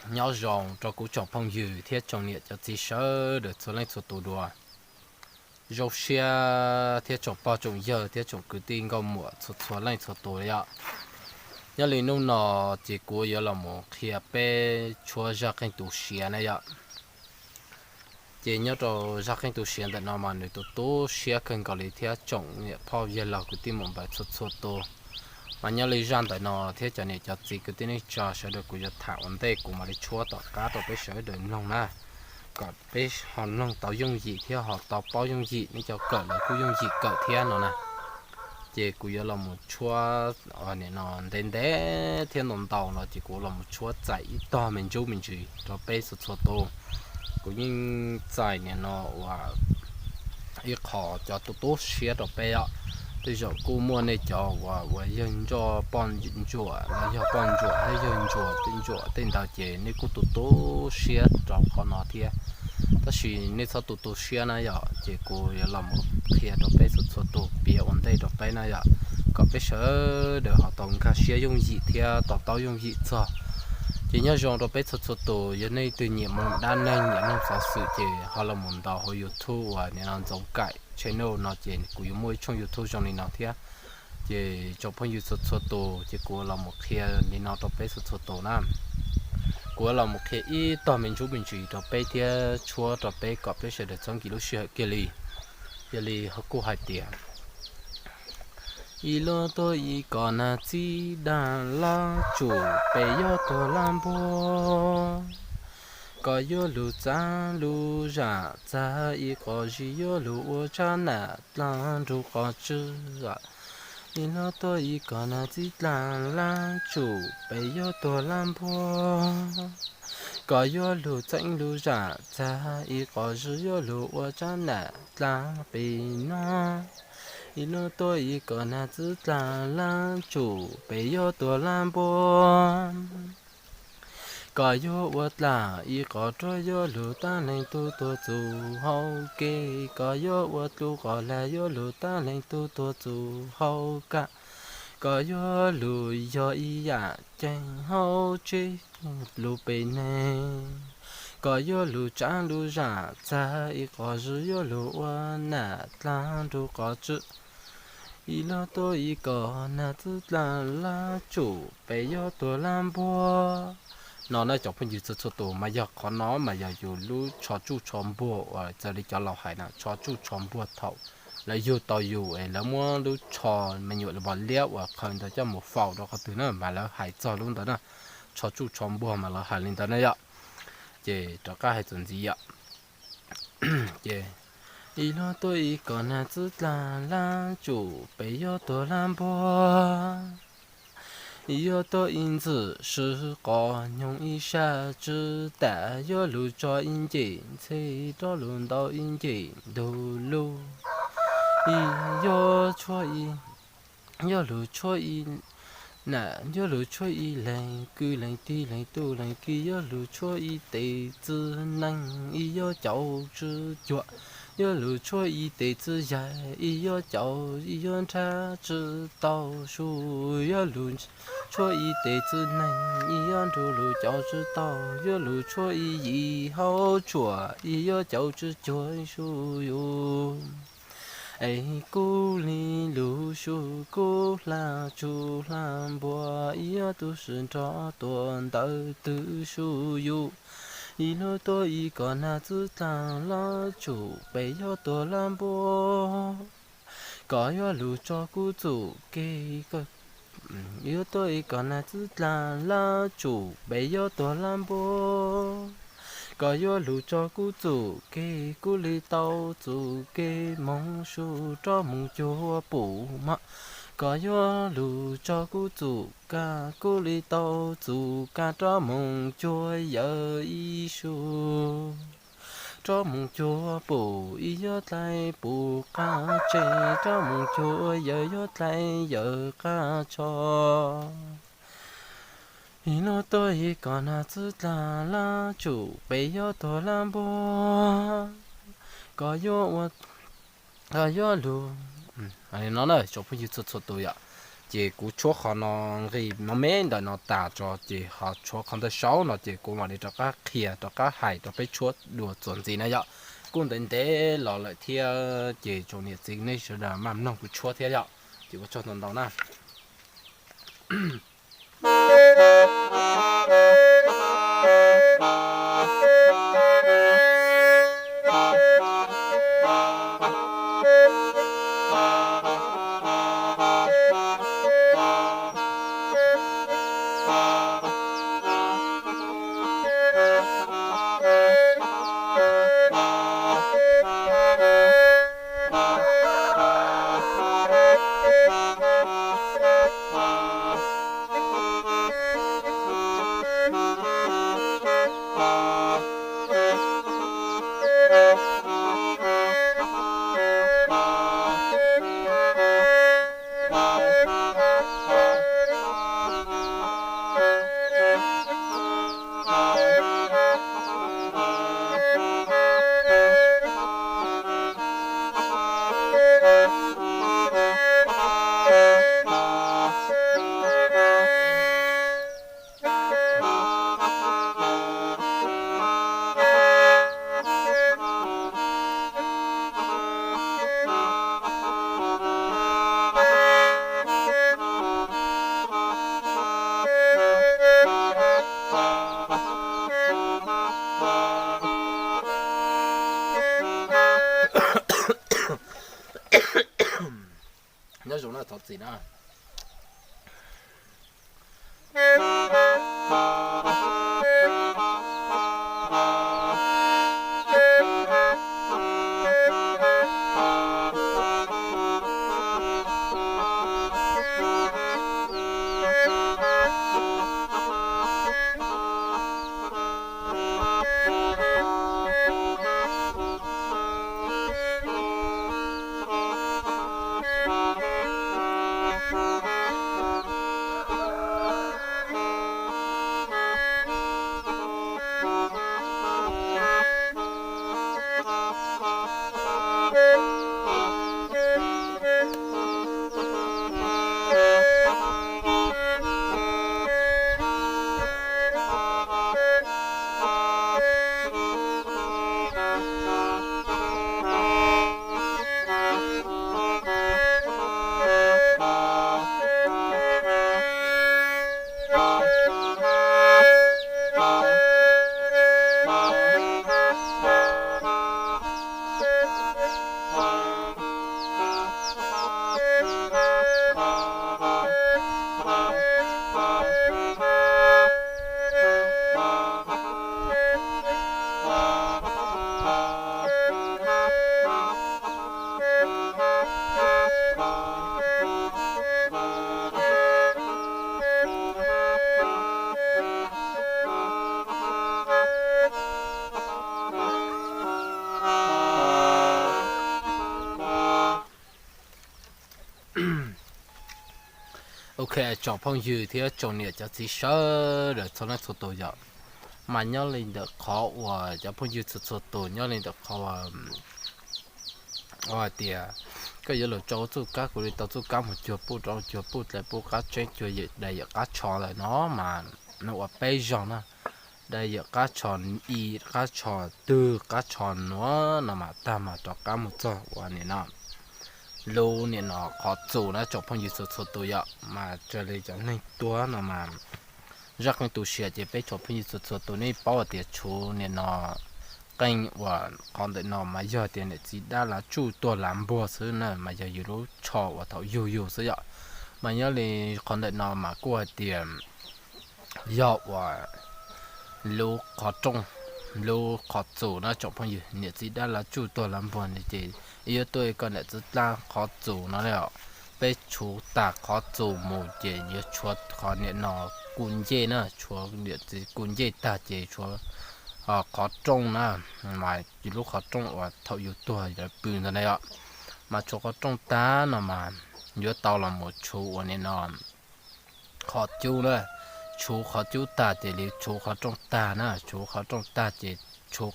Nyob zoo rau kuv tsoom phooj ywg thiab tsoom niam cov txiv sawv daws txhua leej txhua tus dua. Zoo siab thiab tsoom pog tsoom yawg thiab tsoom kwv tij nkauj muam txhua txhua leej txhua tus yom. Nyob li hnub no ces kuv yuav los mus qhia peb tshuab zaj qeej tu siav na yom. Ces nyob rau zaj qeej tu siav ntawm no mas nws tu tu siab kawg nkaus li thiab tsoom niam phauj yawg laus kwv tij muam npawg txhua txhua tus. Mas nyob li zaj ntawm no thiab cov niam cov txiv kwv tij neej tsa sawv daws kuv yuav tham ua ntej kuv mam li tshuab tom qab rau peb sawv daws mloog na, kom peb ho mloog tau yooj yim thiab ho tau paub yooj yim, nej cov kawm los kuj yooj yim kawm thiab no na. Ces kuv yuav los mus tshuab nim no ntev ntev thiab ntau ntau no ces kuv los mus tshuab txais ib tog me ntsuj me ntsis rau peb txhua txhua tus. Kuv yeej txais nim no uas ib qho cov tu tu siab rau peb os. Tej zaum kuj muaj nej cov uas uas yawg ntsoj poj ntsuam los yog poj ntsuam thiab yawg ntsuam tej ntsuam tej ntawd ces nej kuj tu tu siab rau qhov no thiab. Tab sis nej txhob tu tu siab na yom, ces kuv yuav los mus qhia rau peb txhua txhua tus piav ua ntej rau peb na yom, kom peb sawv daws ho tau nkag siab yooj yim thiab to taub yooj yim txog. Ces nyob zoo rau peb txhua txhua tus, yog nej twg nyiam mloog dab neeg nyiam mloog xov xwm ces ho los mus ntaus hauv YouTube uas nim no Ntxoov Kaim channel no ces kuv yuav muaj ib tshooj YouTube zoo li no thiab. Ces tsoom phooj ywg txhua txhua tus ces kuv los mus qhia li no rau peb txhua txhua tus na. Kuv los mus qhia ib tog me ntsuj me ntsis rau peb thiab tshuab rau peb kom peb sawv daws txhob nkim lub sij hawm kiag li. Yog li ho kuj hais tias, ib lub tuaj ib kom nag txib dag lab tsum pes yuav tuag lab npuag. Kom yuav lug txav lug zam txag ib qho zis yuav lug ua tsav nam dlaag nrug qhov tswb. Ib lub tuaj ib kom nag txib dag lab tsum pes yuav tuag lab npuag. Kom yuav lug txeeb lug zam txag ib qho zis yuav lug ua tsav nam dlaag pes nub. Ib lub tuaj ib kom nag txib dag lab tsum pes yuav tuag lab npuag. Kom yuav ua dlaag ib qho ruab yuav lug tab leeg tug tuag txug hauv kev. Kom yuav ua dlub qhov lag yuav lug tab leeg tug tuag txug hauv kaj. Kom yuav lug yog ib yaam ceeg hauv tsev lug pes neeg. Kom yuav lug tsav lug zam txag ib qho zis yuav lug ua nam dlaag nrug qhov tswb. Ib lub tuaj ib kom nag txib dag lab tsum pes yuav tuag lab npuag. No na cov phooj ywg txhua txhua tus, mas yog qhov no mas yog yus lub tsho tsuj tsho npuag uas txawm li cov laus hais na, tsho tsuj tsho npuag thaum lawv yug tau yus es lawv muab lub tsho me nyuam li vos liab uas qhaws ntawd coj mus faus rau qhov twg na mas lawv hais txog lub ntawd na. Tsho tsuj tsho npuag mas lawv hais li ntawd na yom. Ces rov qab hais txuas ntxiv yom. Ces ib lub tuaj ib kom nag txib dag lab tsum pes yuav tuag lab npuag. Yuav tuaj ib ntxwm sib qhov nyoog ib sab tswb tam yuav lug tso ib nce ntxhe rov lug ntaus ib nce ntug lug. Ib yuav tshuab ib, yuav lug tshuab ib nam, yuav lug tshuab ib leeg kwv leeg tij leeg tub leeg ki, yuav lug tshuab ib tes txwv neeg ib yuav caum tswv cuag, yuav lug tshuab ib tes txwv yaig ib yuav caum ib yuav nrhab tswv tau su, yuav lug tshuab ib tes txwv neeg ib yuav nrug lug caum tswv tau, yuav lug tshuab ib yim hauv tshuam ib yuav caum tswv cuag su yus. Es kuv li lug su kuv hla tsuj hla npua ib yuav tu sw nrov tuaj ntawm twg su yus. Ib lub tuaj ib kom nag txib dag lab tsum pes yuav tuag lab npuag. Kom yuav lug tso kuv txuj kev, ib lub tuaj ib kom nag txib dag lab tsum pes yuav tuag lab npuag. Kom yuav lug tso kuv txuj kev kuv li tau txuj kev moog su rov moog cuag pum mog. Kom yuav lug tso kuv txuj kag kuv li tau txuj kag rov moog cuag yawm ib su. Rov moog cuag pum ib yuav dlai pum qab tseg, rov moog cuag yawm yuav dlai yawm qab tsho. Ib lub tuaj ib kom nag txib dag lab tsum pes yuav tuag lab npuag. Kom yuav ua, kom yuav lug, no na tsoom phooj ywg txhua txhua tus yom. Ces kuv tshuab qhov no nqis me me ntawm no tas tso ces ho tshuab qhov ntawm saum no ces kuv mam li rov qab qhia rov qab hais rau peb tshuab dua txuas ntxiv na yom. Kuj ntev ntev los lawm thiab ces tsoom niam txiv nej sawv daws maj mloog kuv tshuab thiab yom. Ces ua tsaug ntau ntau na. Nyob zoo na, thov txim na. Ok, tsoom phooj ywg thiab tsoom niam cov txiv sawv daws txhua leej txhua tus yom. Mas nyob li ntawm qhov uas cov phooj ywg txhua txhua tus nyob li ntawm qhov uas hais tias koj yuav lug tso txuj kab, kuv li tau txuj kab mus cuag puj rau cuag puj dlai puj qab tseeb cuag yawm dais yawm qab tsho ntawm no mas nws ua peb zaug na. Dais yawm qab tsho, ib qab tsho, twg qab tsho nuav no mas tag mas rov qab mus txog uas nim no lub nim no qhov txus na tsoom phooj ywg txhua txhua tus yom. Mas raws li cov neeg tuag no mas zaj qeej tu siav ces peb tsoom phooj ywg txhua txhua tus nej paub hais tias tshuv nim no qeej uas qhov ntawm no mas yog tias niam txiv dab lav tsuj tuag lav npuag xwb na, mas yog yus lub tsho uas thaum yug yus xwb yom. Mas nyob li qhov ntawm no mas kuj hais tias yog uas lub qhov rooj, lub qhov txus no tsoom phooj ywg, niam txiv dab lav tsuj tuag lav npuag no ces yuav tuaj koj niam txiv dab lav qhov txus no na. Peb tshuv tag qhov txus mus ces yuav tshuav qhov nim no kuj ncej na, tshuav niam txiv kuj ncej tag ces tshuav qhov rooj na, mas lub qhov rooj uas thaum yus tuag lawv pw ntawd na yom. Mas tshuav qhov rooj tag no mas yuav tau los mus tshuv uas nim no qhov cub na, tshuv qhov cub tag ces li tshuv qhov rooj tag na, tshuv qhov rooj tag ces tshuv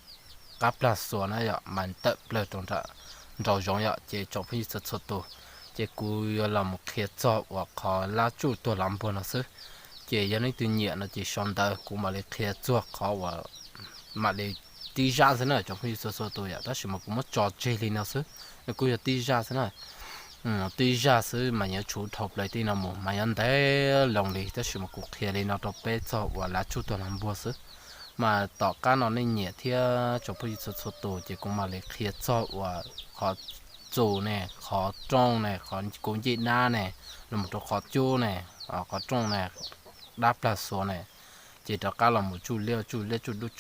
qab plag xuas na yom, mas tawm plawg rau nraum zoov yom, ces tsoom phooj ywg txhua txhua tus. Ces kuv yuav los mus qhia txog uas qhov lab tsuj tuag lav npuag no xwb. Ces yog leej twg nyiam no ces sau ntawv kuv mam li qhia txog qhov uas mam li tib zaj xwb na tsoom phooj ywg txhua txhua tus yom, tab sis mas kuv muab tso tseg li no xwb. Kuj yog tib zaj xwb na, tib zaj xwb mas yuav tshuv dhau plaws tej no mus mas yuav ntev loo li, tab sis mas kuv qhia li no rau peb txog uas lab tsuj tuag lav npuag xwb. Mas tom qab no nej nyiam thiab tsoom phooj ywg txhua txhua tus ces kuv mam li qhia txog uas qhov txus ne, qhov rooj ne, qhov kuv ncej dab ne, los mus rau qhov cub ne, qhov rooj ne, dab plag xuav ne, ces rov qab los mus tsuj liab, tsuj liab tsuj dub,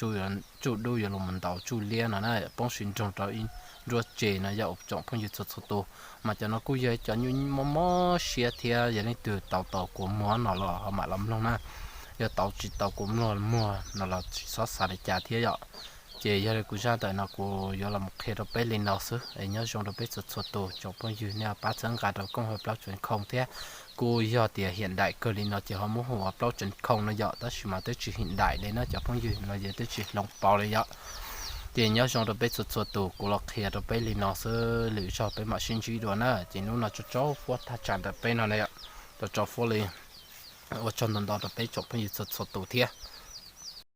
tsuj dub yuav los mus ntaus tsuj liab no na, poob siv nroog rau ib nruab tsev no yog tsoom phooj ywg txhua txhua tus. Mas cov no kuj yog cov nyuaj mob mob siab thiab, yog leej twg tau tau kua muag no los ho mam los mloog na. Yog tau tsis tau kua muag no los tsis txhob xav li cas thiab yom. Ces yog li kuv zaj ntawm no kuv yuav los qhia rau peb li no xwb es nyob zoo rau peb txhua txhua tus tsoom phooj ywg nej pab txhawb nqa rau koom ha plaub tsev khoo thiab. Kuj yog tias hiam daim kawg li no ces ho muab hu ua plaub tsev khoo no yom, tab sis mas twb tsis hiam daim li na cov phooj ywg, los yog twb tsis hloov pauv li yom. Ces nyob zoo rau peb txhua txhua tus, kuv los qhia rau peb li no xwb, lwm zaug peb mam sib ntsib dua na. Ces hnub no tso tso fuab thaj tsam ntawm peb no na yom, tso tso fuab li. Ua tsaug ntau ntau rau peb tsoom phooj ywg txhua txhua tus thiab.